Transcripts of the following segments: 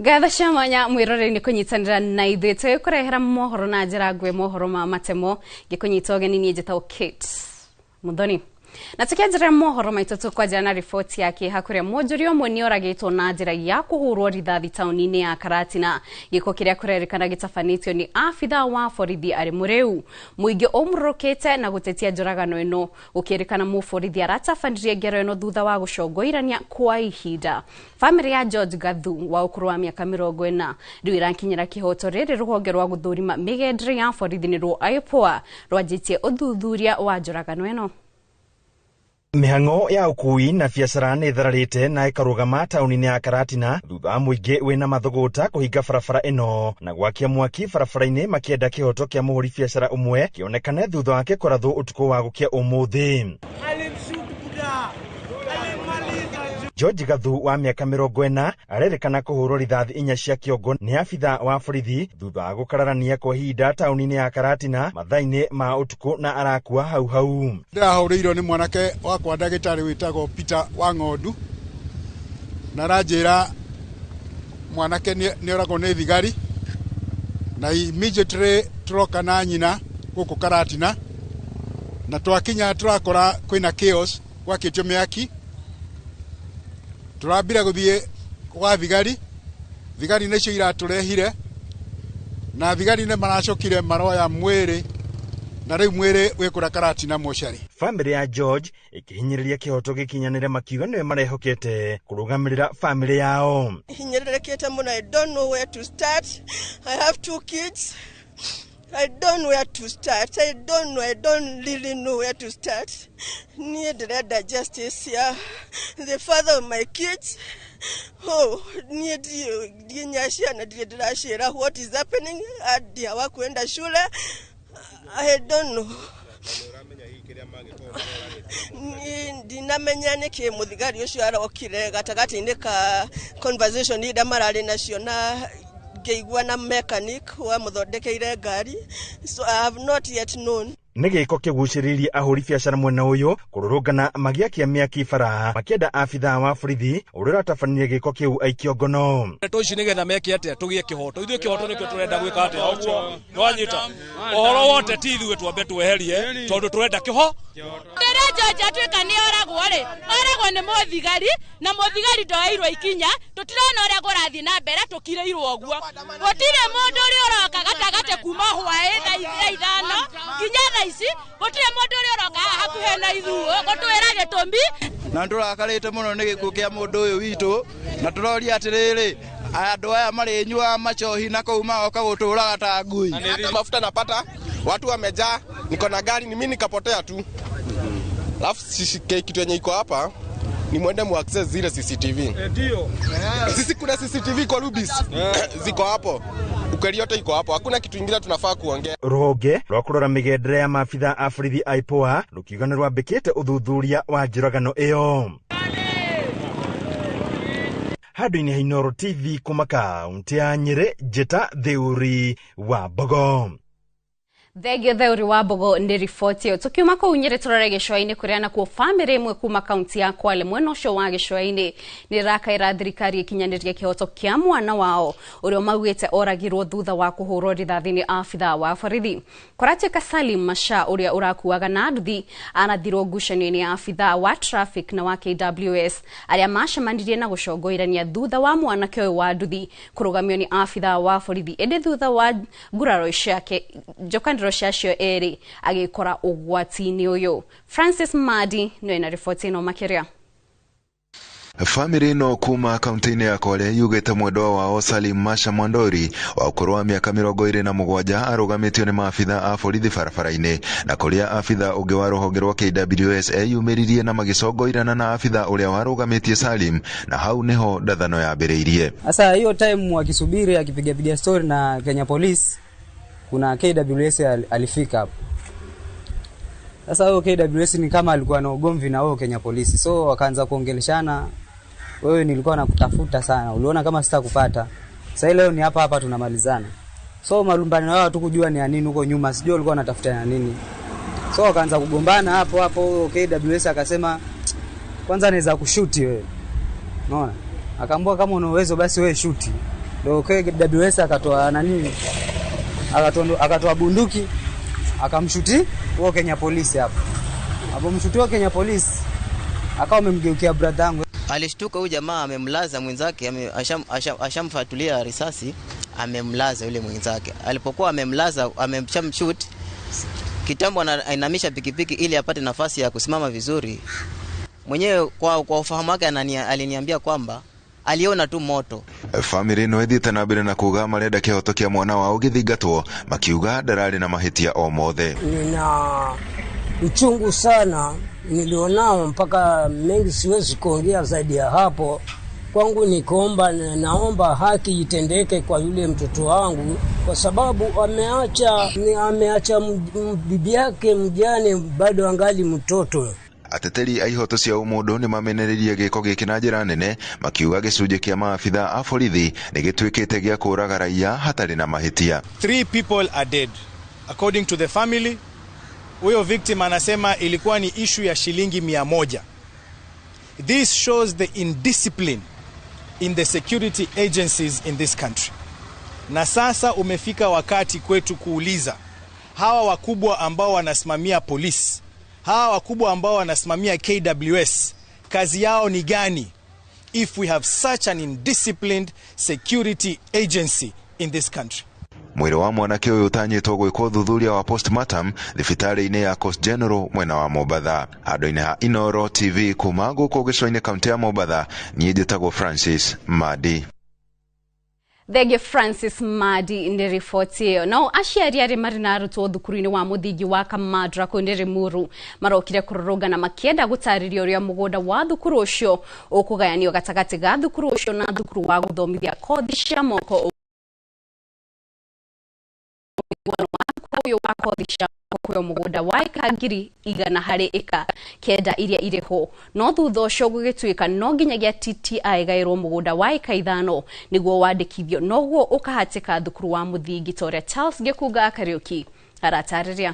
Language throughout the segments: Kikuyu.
Ngatho cia mwanya mwiroreri kunyitanira na ithuĩ twĩkũrehera mohoro na njĩra ngwe mohoro ma matemo ngĩkũnyita ũgeni niĩ njĩtagwo Kate Muthoni. Na tukianjĩrĩria mohoro maitũ tũkwanjia na riboti ya kĩeha kũrĩa mwonjoria ũmwe nĩoragĩtwo na njĩra ya kũhũrwo rithathi taũni-inĩ ya Karatina. Gĩko kĩrĩa kũrerĩkana gĩtabanĩtio nĩ abithaa wa borithi arĩ mũrĩu. Mũingĩ ũmũrũkĩte na gũtetia njũragano ĩno gũkĩrĩkana mũborithi aratabanirie ngero ĩno thutha wa gũcongoirania kwa ihinda. Bamĩrĩ ya George Gathu wa ũkũrũ wa mĩaka 40 rĩu ĩrakinyĩra kĩhoto rĩrĩ rũhonge rwa gũthũrima mĩgendere ya borithi nĩ rwo IPOA rwanjĩtie ũthuthuria wa njũragano ĩno. Mĩhang'o ya ũkui na biacara nĩ ĩthararĩte na ĩkarũgama taũni-inĩ ya Karatina thutha wa mũingĩ wĩna mathũgũta kũhinga barabara ĩno na gwakia mwaki barabara-inĩ makĩenda kĩhoto kĩa mũhũri biacara ũmwe kĩonekane thutha wake kũrathwo ũtukũ wa gũkia ũmũthĩ. George Gathu wa mĩaka 40 arerĩkana kũhũrwo rithathi 4 cia kĩongo nĩ abithaa wa borithi thutha wa gũkararania kwa ihinda taũni-inĩ ya Karatina mathaa-inĩ ma ũtukũ na arakua hau hau. Ndĩrahũrĩirwo nĩ mwanake wakwa ndagĩtarĩ wĩtagwo Peter wa Ng'ondu na aranjĩra mwanake nĩ oragwo nĩ thigari na immediately tũroka na nyina gũkũ Karatina na twakinya tũrakora kwĩna chaos gwakĩtio mĩaki. Turambira guthie gwa thigari, thigari nicio iraturehire na thigari nĩ maracokire maroya mwĩrĩ na rĩu mwĩrĩ wĩ kũrĩa Karatina mocarĩ. Bamĩrĩ ya George ĩkĩhinyĩrĩria kĩhoto gĩkinyanĩre makiuga nĩwe marehokete kũrũgamĩrĩra bamĩrĩ yao. Hinyĩrĩrĩkĩte mũno, I don't know where to start. I have 2 kids. I don't know where to start. I don't know. I don't really know where to start. Niĩ ndĩrenda justice ya the father of my kids. Oh, niĩ nginya ciana ndirĩ ndĩraciĩra what is happening. Hadi hawakuenda shule. I don't know. Ndinamenya nĩkĩ mũthigari ũcio arokire gatagatĩ-inĩ ka conversation iria mararĩ nacio na ngĩigua na mechanic wa mũthondekeire ngari, so I have not yet known. Nĩ gĩko kĩgucĩrĩirie ahũri biacara mwena ũyũ kũrũrũngana magĩakia mĩaki bara makĩenda abithaa wa borithi ũrĩa ũratabanirie gĩko kĩu aikio ngono. Ndeto ici nĩgetha meke atĩa tũgĩe kĩhoto, ithuĩ kĩhoto nĩkĩo tũrenda gwĩka atĩa, ũguo nĩwanyita ũhoro wote ti ithuĩ twambe tweherie tondũ tũrenda kĩho. Rĩrĩa George atuĩka nĩ oragwo rĩ, oragwo nĩ mũthigari na mũthigari ndoeirwo ikinya, tũtirona ũrĩa kũrathiĩ na mbere tũkirĩirwo ũguo. Gũtirĩ mũndũ ũrĩa ũroka gatagatĩ kuma hwaĩ thaa 5 nginya thaa ici, gũtirĩ mũndũ ũrĩa ũroka haha hakuhĩ na ithuĩ gũtwĩra gĩtũmi. Na nĩtũrakarĩte mũno nĩ gĩkuũ kĩa mũndũ ũyũ witũ na tũroria atĩrĩrĩ, andũ aya marĩnyuaga macohi na kũu magoka gũtũraga ta ngui. Mafuta napata, watu wamejaa, niko na gari, ni mimi nikapotea tu. Alafu kitu yenye iko hapa ni mwende mu access zile CCTV. Ndio. Sisi kuna CCTV kwa Rubis. Ziko hapo. Ukweli yote iko hapo. Hakuna kitu kingine tunafaa kuongea. Rũhonge rwa kũrora mĩgendere ya maabithaa a borithi IPOA rũkiuga nĩ rwambĩkĩte ũthuthuria wa njũragano ĩyo. Handũ-inĩ ha Inooro TV kuma kaunti ya Nyĩrĩ, Njĩta Theuri wa Mbogo. Thengio Theuri wa Mbogo nĩ riboti ĩyo. Tukiuma kũu Nyĩrĩ tũrore gĩcũa-inĩ kũrĩa nakuo bamĩrĩ ĩmwe kuma kaunti ya Kwale mwena ũcio wa gĩcũa-inĩ nĩ ĩrakaĩra thirikari ĩkinyanĩrie kĩhoto kĩa mwana wao ũrĩa maugĩte oragirwo thutha wa kũhũrwo rithathi nĩ abithaa wa borithi. Kũratuĩka Salim Masha ũrĩa ũrakuaga na nduthi arathirwo ngucanio-inĩ ya abithaa wa traffic na wa KWS arĩa macemanirie na gũcongoirania thutha wa mwanake ũyũ wa nduthi kũrũgamio nĩ abithaa wa borithi ĩndĩ thutha wa nguraro ciake njokanĩro ciacio erĩ agĩkora ũgwati-inĩ ũyũ. Francis Madi nĩwe na riboti ĩno makĩria. Famĩlĩ ĩno kuma kaunti-inĩ ya Kwale yugĩte mwendwa wao Salim Masha Mwandori wa ũkũrũ wa mĩaka 27 arũgamĩtio nĩ maabithaa a borithi barabara-inĩ na kũrĩa abithaa ũngĩ wa rũhonge rwa KWS eyumĩririe na magĩcongoirana na abithaa ũrĩa warũgamĩtie Salim na hau nĩho ndathano yambĩrĩirie. Sasa hiyo time wakisubiri akipiga piga story na Kenya Police, kuna KWS alifika hapo. Sasa huyo KWS ni kama alikuwa na ugomvi na huyo Kenya Police. So wakaanza kuongeleshana, wewe nilikuwa nakutafuta sana, uliona kama sitakupata. Sasa leo ni hapa hapa tunamalizana. So malumbano yao hatukujua ni ya nini huko nyuma, sijui walikuwa wanatafuta ya nini. So wakaanza kugombana hapo hapo, KWS akasema kwanza naweza kushuti wewe. Unaona? Akaambiwa kama una uwezo basi wewe shuti. Ndio KWS akatoa nani, akatoa bunduki akamshuti huo Kenya Police hapo. Hapo mshuti wa Kenya Police akawa amemgeukia brother yangu. Alishtuka huyu jamaa amemlaza mwenzake, ashamfatulia risasi, amemlaza yule mwenzake. Alipokuwa amemlaza, amemshoot kitambo, anainamisha pikipiki ili apate nafasi ya kusimama vizuri. Mwenyewe kwa ufahamu wake aliniambia kwamba aliona tu moto. Family ĩno ĩthiĩte na mbere na kuga marenda kĩhoto kĩa mwana wao gĩthingatwo, makiuga ndararĩ na mahĩtia o mothe. Nina uchungu sana nilionao, mpaka mengi siwezi kuongea zaidi ya hapo. Kwangu ni kuomba, naomba haki itendeke kwa yule mtoto wangu, kwa sababu ameacha bibi yake mjane, bado angali mtoto. Ateteri a ihoto cia ũmũndũ nĩ mamenereirie gĩko gĩkĩ na njĩra nene, makiuga gĩcunjĩ kĩa maabitha a borithi nĩ gĩtuĩkĩte gĩa kũraga raia hatarĩ na mahĩtia. 3 people are dead according to the family. Huyo victim anasema ilikuwa ni issue ya shilingi 100. This shows the indiscipline in the security agencies in this country. Na sasa umefika wakati kwetu kuuliza hawa wakubwa ambao wanasimamia polisi, hawa wakubwa ambao wanasimamia KWS, kazi yao ni gani if we have such an indisciplined security agency in this country? Mwĩrĩ wa mwanake ũyũ ũtanyĩtwo gwĩkwo ũthuthuria wa postmortem thibitarĩ-inĩ ya Coast General mwena wa Mombatha. Handũ-inĩ ha Inooro TV kuma gũkũ gĩcũa-inĩ kaunti ya Mombatha, niĩ njĩtagwo Francis Madi. Thengio Francis Madi nĩ riboti ĩyo. Nao aciari arĩa marĩ na arutwo thukuru-inĩ wa mũthingi wa Kamandra kũu nĩ Limuru marokire kũrũrũngana makĩenda gũtarĩrio ũrĩa mũgũnda wa thukuru ũcio ũkũgayanio gatagatĩ ga thukuru ũcio na thukuru wa gũthomithia kothi cia moko ũyũ wa kothi cia moko mũgũnda wa ĩka 100,000 harĩ ĩka 9 iria irĩ ho, no thutha ũcio gũgĩtuĩka no nginyagia TTI ĩgaĩrwo mũgũnda wa ĩka 5 nĩguo wandĩkithio, noguo ũkahatĩka thukuru wa mũthingi ta ũrĩa Charles Gĩkunga Kariũki aratarĩria.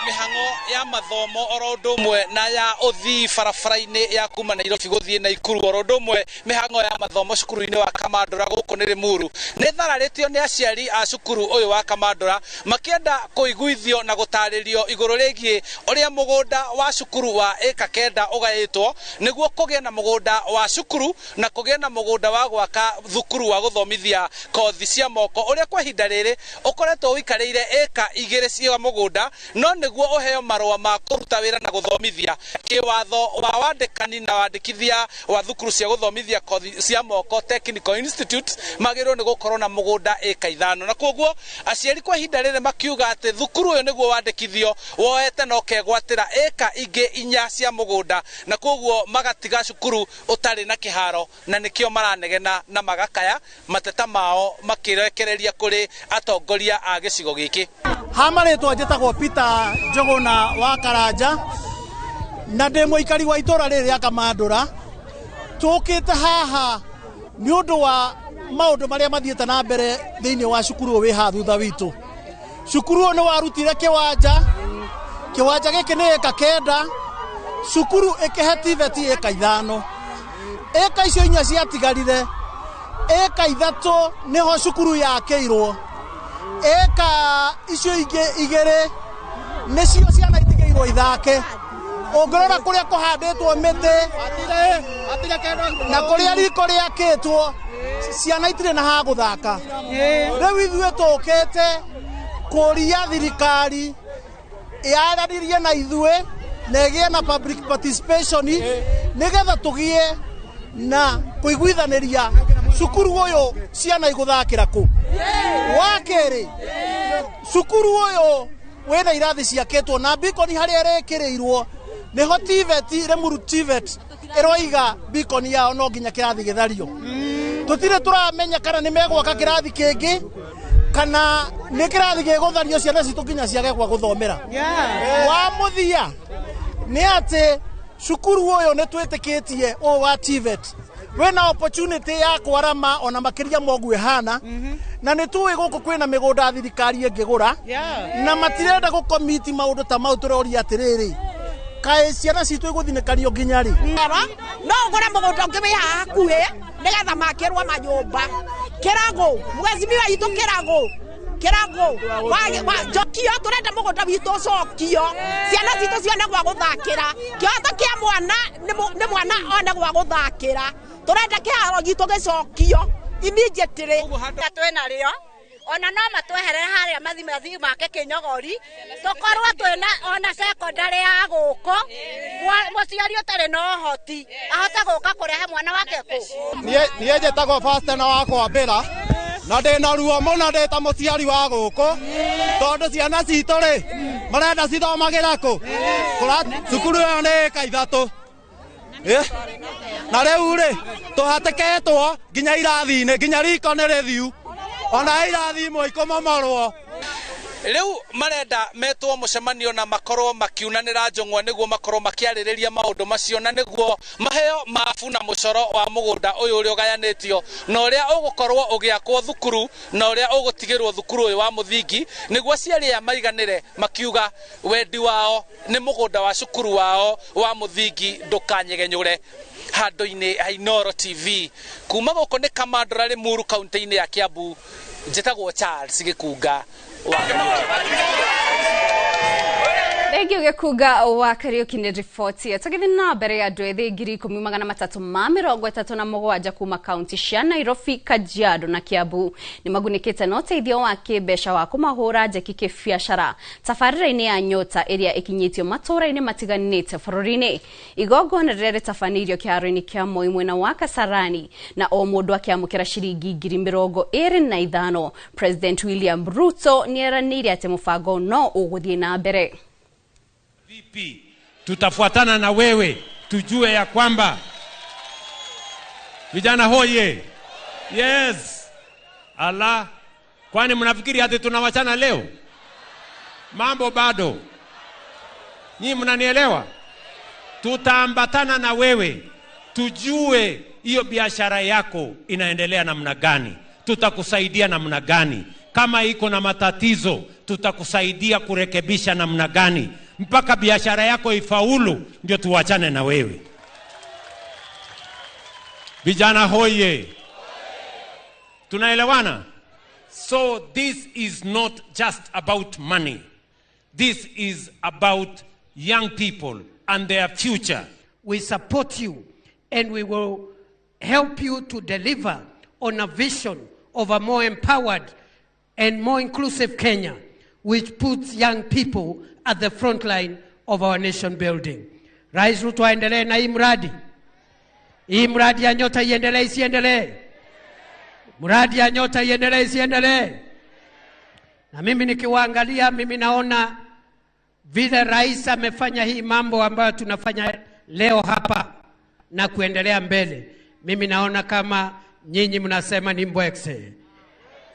Mihango ya mathomo oro ũndũ ũmwe na ya ũthii barabara-inĩ ya kuma Nairobi gũthiĩ Naikuru, oro ũndũ ũmwe mihango ya mathomo cukuru-inĩ wa Kamandũra gũkũ nĩ Limuru nĩ thararĩtio nĩ aciari a cukuru ũyũ wa Kamandũra makĩenda kũiguithio na gũtarĩrio igũrũ rĩgiĩ ũrĩa mũgũnda wa cukuru wa ĩka 9 ũgaĩtwo nĩguo kũgĩe na mũgũnda wa cukuru na kũgĩe na mũgũnda wa gwaka thukuru wa gũthomithia kothi cia moko ũrĩa kwa ihinda rĩrĩ ũkoretwo ũikarĩire ĩka 2 cia mũgũnda, no nĩguo ũheo marũa ma kũruta wĩra na gũthomithia kĩwatho wa wandĩkani na wandĩkithia wa thukuru cia gũthomithia kothi cia moko Technical Institute magĩrĩirwo nĩ gũkorwo na mũgũnda ĩka 5, na koguo aciari kwa ihinda rĩrĩ makiuga atĩ thukuru ũyũ nĩguo wandĩkithio woete na ũkegwatĩra ĩka ingĩ 4 cia mũgũnda, na koguo magatiga cukuru ũtarĩ na kĩharo, na nĩkĩo maranegena na magakaya mateta mao makĩrekereria kũrĩ atongoria a gĩcigo gĩkĩ. Ha marĩtwa njĩtagwo Peter Njũgũna wa Karanja na ndĩ mũikari wa itũra rĩrĩ rĩa Kamandũra. Tũkĩte haha nĩ ũndũ wa maũndũ marĩa mathiĩte na mbere thĩinĩ wa cukuru ũyũ wĩ haha thutha witũ. Cukuru ũyũ nĩ warutire kĩwanja, kĩwanja gĩkĩ nĩ ĩka 9, cukuru ĩkĩhe TVET ĩka 5, ĩka icio 4 ciatigarire, ĩka 3 nĩho cukuru yakĩirwo, ĩka icio ingĩ 2 nĩcio ciana itigĩirwo ithake. Ũngĩrora kũrĩa kũhandĩtwo mĩtĩ na kũrĩa riko rĩakĩtwo, ciana itirĩ na ha gũthaka. Rĩu ithuĩ tũkĩte kũria thirikari yaranĩrie na ithuĩ na ĩgĩe na public participation nĩgetha tũgĩe na kũiguithanĩria cukuru ũyũ ciana igũthakĩra kũ. Wa kerĩ, cukuru ũyũ wĩna irathi ciakĩtwo na beacon harĩa ĩrĩkĩrĩirwo nĩho TVET, Limuru TVET ĩroiga beacon yao no nginya kĩrathi gĩthario. Tũtirĩ tũramenya kana nĩ megwaka kĩrathi kĩngĩ kana nĩ kĩrathi gĩgũthario ciana citũ nginya ciage gwa gũthomera. Wa mũthia nĩ atĩ cukuru ũyũ nĩ twĩtĩkĩtie ũyũ wa TVET wĩna opportunity ya kwarama ona makĩria moguo ĩhana, na nĩ tũĩ gũkũ kwĩna mĩgũnda thirikari ĩngĩgũra na matirenda gũkomiti maũndũ ta mau. Tũroria atĩrĩrĩ, Kaĩ ciana citũ igũthinĩkanio nginya rĩ? No ũgũre mũgũnda ũngĩ wĩ haha hakuhĩ nĩgetha makĩrwo manyũmba. Kĩragũ, mwecimiwa witũ kĩragũ. Kĩragũ, njokio, tũrenda mũgũnda witũ ũcokio. Ciana citũ cione gwa gũthakĩra. Kĩhoto kĩa mwana nĩ mwana one gwa gũthakĩra. Tũrenda kĩharo gitũ gĩcokio immediately. Twĩnarĩo ona no matweherere harĩa mathimathi make kĩnyogori tũkorwo twĩna ona secondary ya gũkũ mũciari ũtarĩ na ũhoti ahote gũka kũrehe mwana wake kũ. Niĩ njĩtagwo Fasten wa kwambĩra na ndĩna ruo mũno ndĩ ta mũciari wa gũkũ tondũ ciana citũ rĩ marenda cithomagĩra kũ? Cukuru ĩyo nĩ ĩka ithatũ. Na rĩu rĩ tũhatĩkĩtwo nginya irathi-inĩ nginya riko nĩ rĩthiu ona irathi imwe ikũmomorwo. Rĩu marenda metwo mũcemanio na makorwo makiunanĩra njũng'wa nĩguo makorwo makĩarĩrĩria maũndũ macio na nĩguo maheo mabu na mũcoro wa mũgũnda ũyũ ũrĩa ũgayanĩtio na ũrĩa ũgũkorwo ũgĩakwo thukuru na ũrĩa ũgũtigĩrwo thukuru ũyũ wa mũthingi nĩguo aciari aya maiganĩre makiuga wendi wao nĩ mũgũnda wa cukuru wao wa mũthingi ndũkanyegenyũre. Handũ-inĩ ha Inooro TV kuma gũkũ nĩ Kamandũra Limuru kaunti-inĩ ya Kiambu, njĩtagwo Charles Gĩkunga wa Thengiũ Gĩkunga wa Kariũki nĩ riboti ĩyo. Tũgĩthiĩ na mbere, andũ ethĩ 10,337 kuma kaunti cia Nairobi, Kajiado na Kiambu nĩ magunĩkĩte na ũteithio wa kĩmbeca wa kũmahũra njeki kĩbiacara tabarĩra-inĩ ya Nyota ĩrĩa ĩkinyĩtio matũũra-inĩ matiganĩte bũrũri-inĩ. Igongona rĩrĩa rĩtabanĩirio kĩharo-inĩ kĩa Moi mwena wa Kasarani na o mũndũ akĩamũkĩra ciringi 25,000. President William Ruto nĩeranĩire atĩ mũbango no ũgũthiĩ na mbere. Vipi tutafuatana na wewe tujue ya kwamba vijana hoye. Yes. Ala, kwani mnafikiri ati tunawachana leo? Mambo bado. Nyinyi mnanielewa? Tutaambatana na wewe tujue hiyo biashara yako inaendelea namna gani, tutakusaidia namna gani, kama iko na matatizo tutakusaidia kurekebisha namna gani mpaka biashara yako ifaulu, ndio tuwachane na wewe. Vijana hoye. Tunaelewana? So this is not just about money. This is about young people and their future. We support you and we will help you to deliver on a vision of a more empowered and more inclusive Kenya, which puts young people at the front line of our nation building. Rais Ruto aendelee na hii mradi. Hii mradi ya Nyota iendelee isiendelee? Mradi ya Nyota iendelee isiendelee? Na mimi nikiwaangalia, mimi naona vile rais amefanya hii mambo ambayo tunafanya leo hapa na kuendelea mbele. Mimi naona kama nyinyi mnasema ni mbwekse.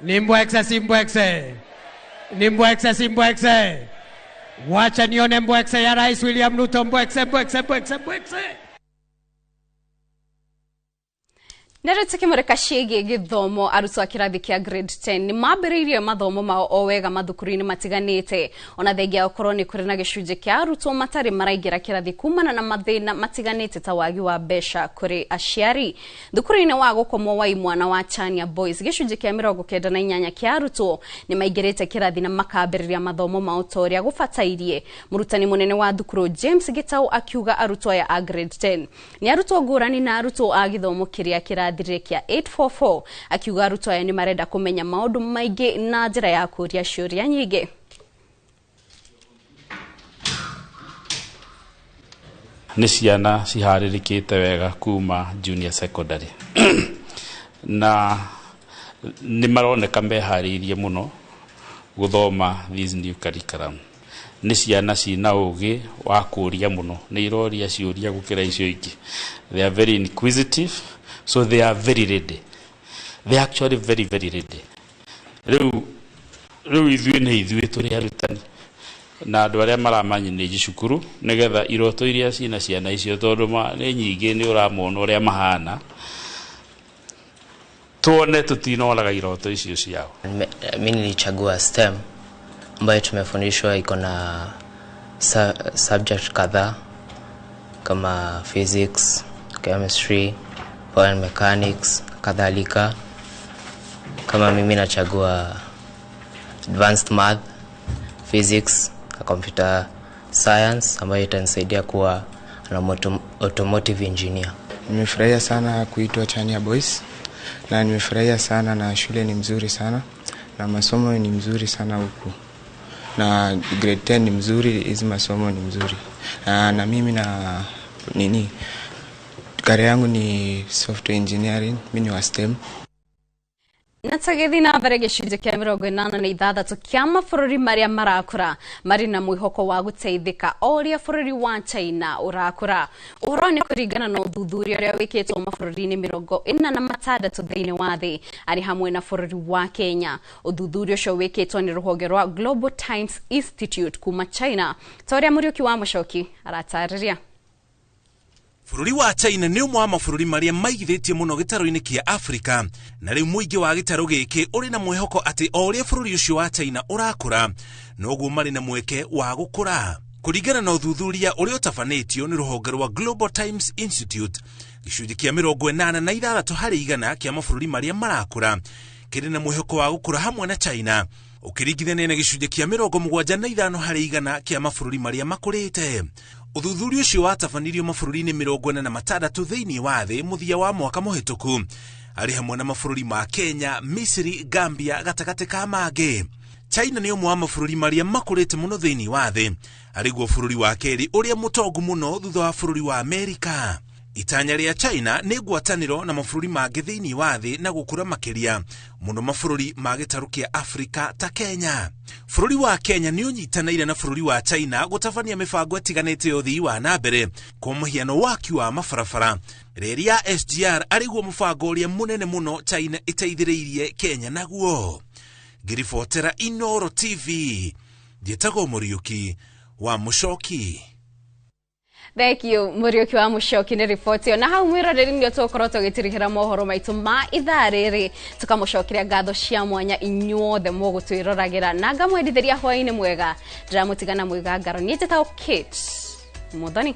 Ni mbwekse si mbwekse. Ni mbwekse si mbwekse. Wacha nione mbwekse ya Rais William Ruto, mbwekse, mbwekse, mbwekse, mbwekse. Nero tukimurika ciĩgiĩ gĩthomo, arutwo a kĩrathi kĩa grade 10 nĩ mambĩrĩirie mathomo mao o wega mathukuru-inĩ matiganĩte, ona thengia gũkorwo nĩ kũrĩ na gĩcunjĩ kĩa arutwo matarĩ maraingĩra kĩrathi kumana na mathĩna matiganĩte ta wagi wa mbeca kũrĩ aciari. Thukuru-inĩ wa gũkomwo wa imwana wa Chania Boys, gĩcunjĩ kĩa 98 kĩa arutwo nĩ maingĩrĩte kĩrathi na makambĩrĩria mathomo mao ta ũrĩa gũbatairie. Mũrutani mũnene wa thukuru James Gitau akiuga arutwo aya a grade 10 nĩ arutwo ngũrani na arutwo a gĩthomo kĩrĩa kĩrathirire kĩa 844, akiuga arutwo aya nĩ marenda kũmenya maũndũ maingĩ na njĩra ya kũũria ciũria nyingĩ. Nĩ ciana ciharĩrĩkĩte wega kuma junior secondary na nĩ maroneka meharĩirie mũno gũthoma this new curriculum. Nĩ ciana cina ũgĩ wa kũũria mũno, nĩ iroria ciũria gũkĩra icio ingĩ. They are very inquisitive, so they are very ready. They are actually very, very ready. Rĩu ithuĩ nĩ ithuĩ tũrĩ arutani na andũ arĩa maramanĩnĩji cukuru nĩgetha iroto iria cina ciana icio, tondũ nĩ nyingĩ, nĩ ũramona ũrĩa mahana, tuone tutinoraga iroto icio ciao. Mimi nilichagua STEM ambayo tumefundishwa iko na subject kadhaa kama physics, chemistry, foreign mechanics, kadhalika. Kama mimi nachagua advanced math, physics na computer science ambayo itanisaidia kuwa an automotive engineer. Nimefurahia sana kuitwa Chania Boys na nimefurahia sana, na shule ni mzuri sana na masomo ni mzuri sana huku, na grade 10 ni mzuri, hizi masomo ni mzuri. Na mimi na nini, career yangu ni software engineering, mimi ni wa STEM. Na tũgĩthiĩ na mbere, gĩcunjĩ kĩa 86 kĩa mabũrũri marĩa marakũra marĩ na mwĩhoko wa gũteithĩka o ũrĩa bũrũri wa China ũrakũra. Ũhoro nĩ kũringana na ũthuthuria ũrĩa wĩkĩtwo mabũrũri-inĩ 46 thĩinĩ wa thĩ, arĩ hamwe na bũrũri wa Kenya. Ũthuthuria ũcio wĩkĩtwo nĩ rũhonge rwa Global Times Institute kuma China, ta ũrĩa Mũriũki wa Mũcoki aratarĩria. Bũrũri wa China nĩ ũmwe wa mabũrũri marĩa maigithĩtie mũno gĩtarũ-inĩ kĩa Afrika, na rĩu mũingĩ wa gĩtarũ gĩkĩ ũrĩ na mwĩhoko atĩ o ũrĩa bũrũri ũcio wa China ũrakũra, noguo marĩ na mweke wa gũkũra. Kũringana na ũthuthuria ũrĩa ũtabanĩtio nĩ rũhonge rwa Global Times Institute, gĩcunjĩ kĩa 86% kĩa mabũrũri marĩa marakũra kĩrĩ na mwĩhoko wa gũkũra hamwe na China, ũkĩringithania na gĩcunjĩ kĩa 75% kĩa mabũrũri marĩa makũrĩte. Ũthuthuria ũcio watabanirio mabũrũri-inĩ 46 thĩinĩ wa thĩ mũthia wa mwaka mũhĩtũku, arĩ hamwe na mabũrũri ma Kenya, Misiri, Gambia gatagatĩ ka mangĩ. China nĩ ũmwe wa mabũrũri marĩa makũrĩte mũno thĩinĩ wa thĩ, arĩguo bũrũri wa kerĩ ũrĩa mũtongu mũno thutha wa bũrũri wa Amerika. Itanya rĩa China nĩ ngwatanĩro na mabũrũri mangĩ thĩinĩ wa thĩ na gũkũra makĩria mũno mabũrũri ma gĩtarũ kĩa Afrika ta Kenya. Bũrũri wa Kenya nĩ ũnyitanĩire na bũrũri wa China gũtabania mĩbango ĩtiganĩte ya ũthii wa na mbere, kwa mũhiano waki wa mabarabara. Reri ya SGR arĩguo mũbango ũrĩa mũnene mũno China ĩteithĩrĩirie Kenya naguo. Ngĩribotera Inooro TV, njĩtagwo Mũriũki wa Mũcoki. Thank you Mũriũki wa Mũcoki nĩ riboti ĩyo. Na hau mwĩroreri nĩo tũgũkorwo tũgĩtirihĩra mohoro maitũ ma ithaa rĩrĩ, tũkamũcokeria ngatho cia mwanya inyuothe mũgũtwĩroragĩra, na ngamwendithĩria hwaĩ-inĩ mwega. Ndĩramũtigana mwĩgangaro. Niĩ njĩtagwo Kate Muthoni.